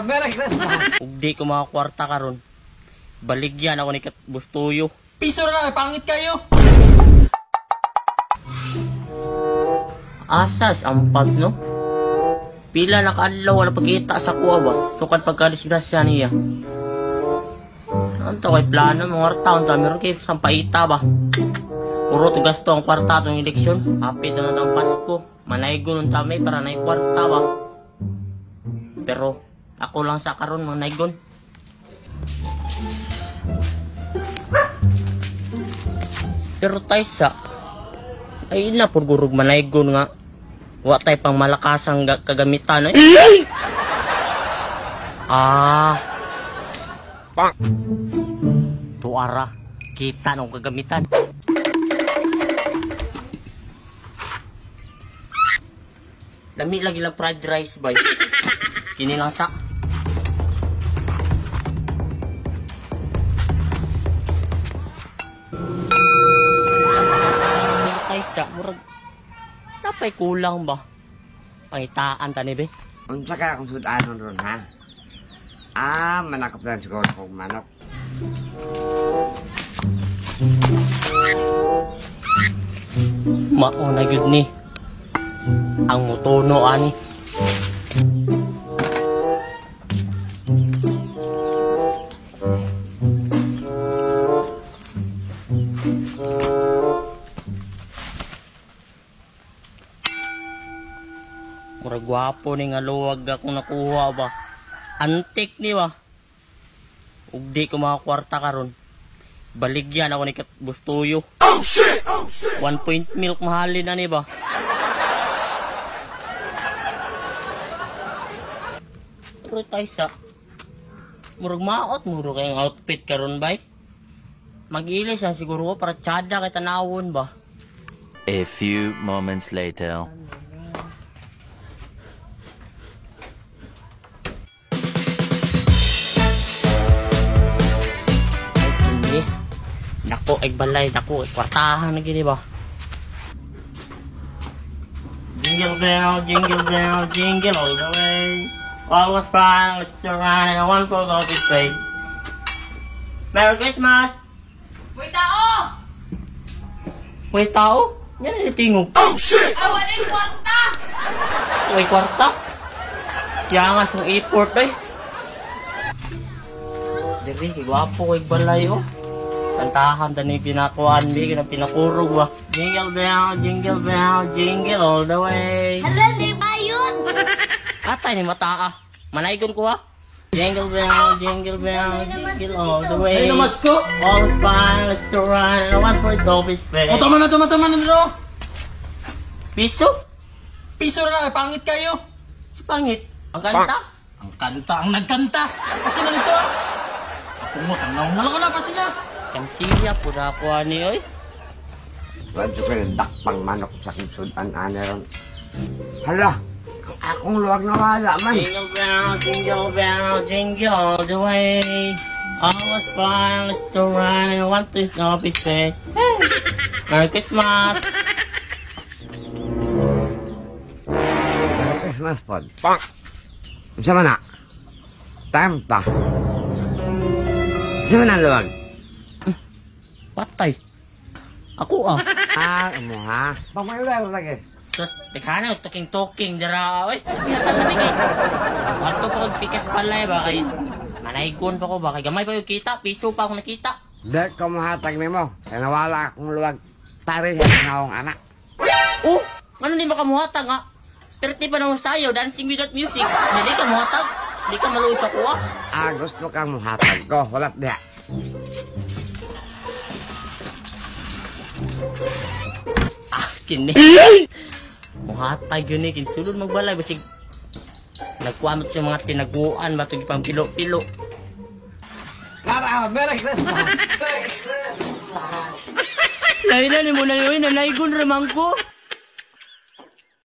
Merry Christmas. Ug di ko mga kwarta karon. Baligyan ako ni Bustuyo. Piso na lang, pangit kayo. Asas ang pubs, no? Pila na kaadlaw wala pagkita sa kuha ba? Sukad pagkadisgrasya niya. Anto kay plano mga taon ta meron kay sampaita ba? Puro to gasto ang kwarta atong eleksyon. Hapit na ang Pasko. Manaygon unta may para nay kwarta ba? Pero ako lang sa karon manaygon. Pero tay sa ay na purgurog manaygon nga. Wa tay pang malakasang kagamitan eh. Ah. Pak. Tuara kita nung kagamitan. Lami lagi lang fried rice bay. Kini lang sa. Tay sa murag napay kulang ba? Pangitaan tani be. Unsa kaya akong sudanon ron, ha? Ah, manakop lang siguro kong manok. Mao na gyud ni ang mutuno ani. Murag gwapo ni nga luwag akong nakuha ba. Antik ni ba. Ug di ko mga kwarta karon. Baligyan ako ni Bustuyo. Oh shit! Oh shit! 1 point milk mahalin na ni ba. Pero tayo sa murag maot murag kayong outfit karon bay. Mag-ilis lang siguro ko para tsada kay tanawon ba. A few moments later. Ay, dako ay balay, dako ay kwartahan na gini ba. Jingle bell, jingle bell, jingle all the way. All was fine, let's still run, and one for all this way. Merry Christmas! Uy, tao! May tao? Yan ang tingog. Oh shit! Ay, wala yung kwarta! May kwarta? Kaya nga sa airport eh. Diri, gwapo kay balay oh. Kantahan tani pinakuan bi kanang pinakurog ba. Jingle bell, jingle bell, jingle all the way. Hala, di ba yun? Atay ni mata ah. Manaygon ko ah. Jingle bell, jingle bell, jingle all the way. Ay, namasko. All fine, let's to run, one for the office pay. O, tama na, tama, tama na, dito. Piso? Piso na lang, pangit kayo. Si pangit. Ang kanta? Ang kanta, ang nagkanta. Kasi na nito. Ako mo, tanaw na lang ko na, kasi na. Kansiya po na ako ani oy. Wadto ko yung dakpang manok sa akong sudan ani ron. Hala, ang akong luwag na wala man. Jingle bell, jingle bell, jingle all the way. All was fine, let's to run, and one to office pay. Merry Christmas! Merry Christmas pod. Pak. Unsa man na? Time pa. Unsa man ang luwag? Patay. Ako ah. Ah, imo ha. Pamayo lagi. Sus, dekana talking dira oy. Pinatanabi kay. Ato pa kog pikas palay ba kay manaygon pa ko ba kay gamay pa yung kita, piso pa ako nakita. Di ko mahatag nimo. Kay nawala akong luwag. Pare sa naong anak. Oh, ano di makamuhatag nga? 30 pa nang sayo, dancing without music. Hindi ka muhatag. Di ka maluoy sa kuha. Ah, gusto kang muhatag ko. Wala diha. Ah, kini. Muhatag yun eh. Kinsulod magbalay. Basig, nagkuamot sa mga tinaguan. Batog pang pilo-pilo. Lara, Merry Christmas. Merry Christmas. Lain na ni mo na yun. Nanaygon ramang ko.